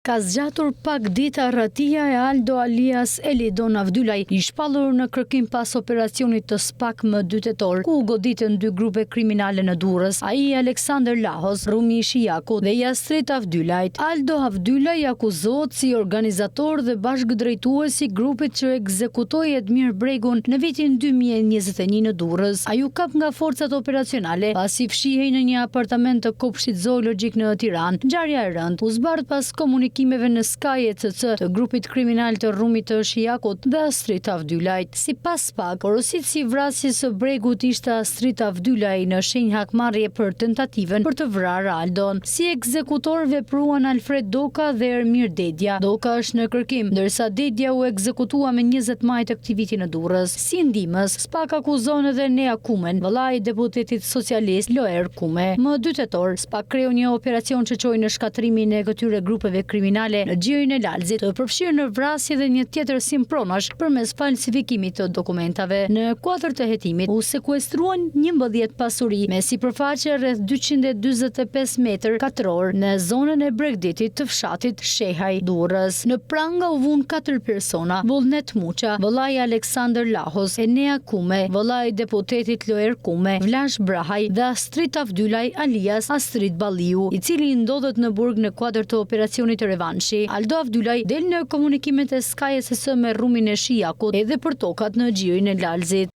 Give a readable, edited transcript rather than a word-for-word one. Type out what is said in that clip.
Ka zgjatur pak ditë arratia e Aldo alias Elidon Avdylaj, i shpallur në kërkim pas operacionit të SPAK më dy tetor, ku u goditën dy grupe kriminale në Durrës, ai i Aleksandër Lahos, Rrumi i Shijakut, dhe i Astrit Avdylajt. Aldo Avdylaj akuzohet si organizator dhe bashkëdrejtues i grupit që ekzekutoi Edmir Bregun në vitin 2021 në Durrës. Ai u kap nga forcat operacionale pasi fshihej në një apartament të Kopshtit Zoologjik në Tiranë. Ngjarja e rëndë u zbardh pas komunikimeve në Sky ECC të grupit kriminal të Rrumit të Shijakut dhe Astrit Avdylajt. Sipas SPAK, porositësi i vrasjes së Bregut ishte Astrit Avdylaj në shenjë hakmarrje për tentativën për të vrarë Aldon. Si ekzekutorë vepruan Alfred Doka dhe Ermir Dedja. Doka është në kërkim, ndërsa Dedja u ekzekutua me 20 maj të këtij viti në Durrës. Si ndihmës, SPAK akuzon edhe Nea Kumen, vëllai i deputetit socialist Loer Kume. Më 2 tetor, SPAK kreu një operacion që çoi në shkatërrimin e këtyre grupeve kriminale në Gjirin e Lalzit, të përfshirë në vrasje dhe një tjetërsim pronash përmes falsifikimit të dokumentave. Në kuadër të hetimit, u sekuestruan 11 pasuri me sipërfaqe rreth 245 metër katror në zonën e bregdetit të fshatit Shehaj, Durrës. Në pranga u vunë katër persona, Vullnet Muça, vëllai i Aleksandër Lahos, Enea Kume, vëllai i deputetit Loer Kume, Vlash Brahaj dhe Astrit Avdylaj alias Astrit Balliu, i cili ndodhet në burg në kuadër të operacionit Revanshi. Aldo Avdylaj del në komunikimet e Sky ECC me Rrumin e Shijakut edhe për tokat në Gjirin e Lalzit.